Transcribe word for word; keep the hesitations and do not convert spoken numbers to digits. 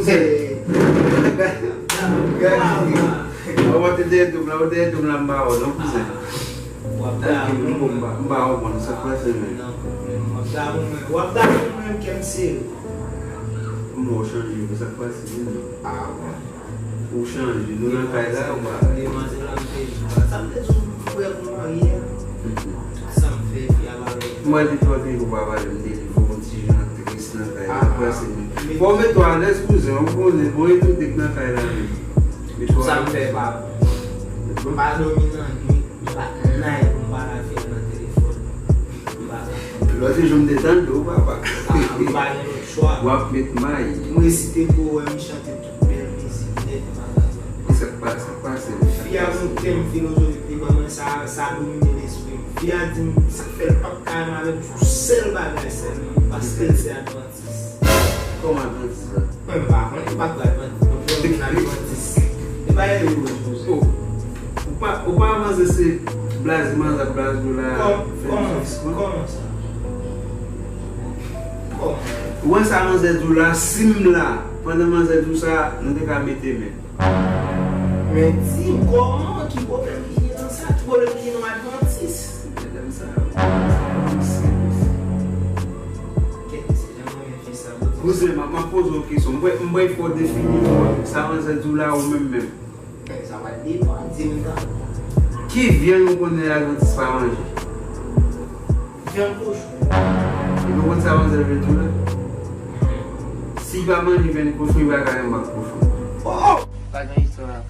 Gade, gade. Ou te dèyè dòm la, ou te dèyè dòm la, m ba ou non, kouzen. W ap ta. Tranquille, m ba, m ba ou bon, sa k pase menm? W ap ta, w ap ta, mwen, kè m sere. M wè w chanje, sa k pase menm? Ah, bon. Ou chanje, nou nan kay la, ou pa. Demwazèl la, m te di, sa m te di w, m prè pou marye a. Tout sa m fè, fi a pa vle. Mwen di twa te pou pa pale, m te di fò yon ti jan tris nan kay la, sa k pase menm? Fò w mete w alèz, kouzen, ou konnen, bon, e tout dèk nan kay la menm. Mete w alèz. Sa m fè pa bon. M pa dòmi nan nwit, m pa t nan pou m pale avè l nan telefòn. M pa la. Lòt jou m te tande w, papa. Ah, m pa gen lòt chwa. W ap met may. M resite pou ou wè m chante tout bèl mizik nèt, bagay. Sa k pa, sa k pase? Fi a gon tèm filozofik li ban mwen, sa, sa domine lespri m. Fi a di m sa k fè l p ap ka renmen avè m sou sèl bagay sèlman, paske l se Advantis. Kòman Advantis la? Mwen m pa konnen, m pa kwè Advantis. Mwen fè moun Advantis. E pa e yo wè poze. Oh. Ou pa, ou pa avanse se blaze manzè ap blaze w la. Kòm, fè kòman, diferans, kòman sa? Kòman? Ou wè sa manzè di w la, si m la, pandan manzè di w sa, nou te ka mete men. Men di m kòman, ki pwoblèm ki gen nan sa? Ki pwoblèm ki gen nan Advantis? Medam sa yo, medam sa yo, misye. Kèt, se jan mwen renmen fè sa, bro. Kouzen, m ap, m ap poze w kesyon. M kwè, m kwè fò w defini pou mwen sa manzè di w la ou menm menm. Men sa va depann, di m sa. Ki vyann ou konnen Advantis pa manje? Vyann kochon. Epi ou konn sa manzè vle di w la? Si l pa manje vyann kochon, li pa ka renmen ak kochon. Oh, oh! Pa gen istwa.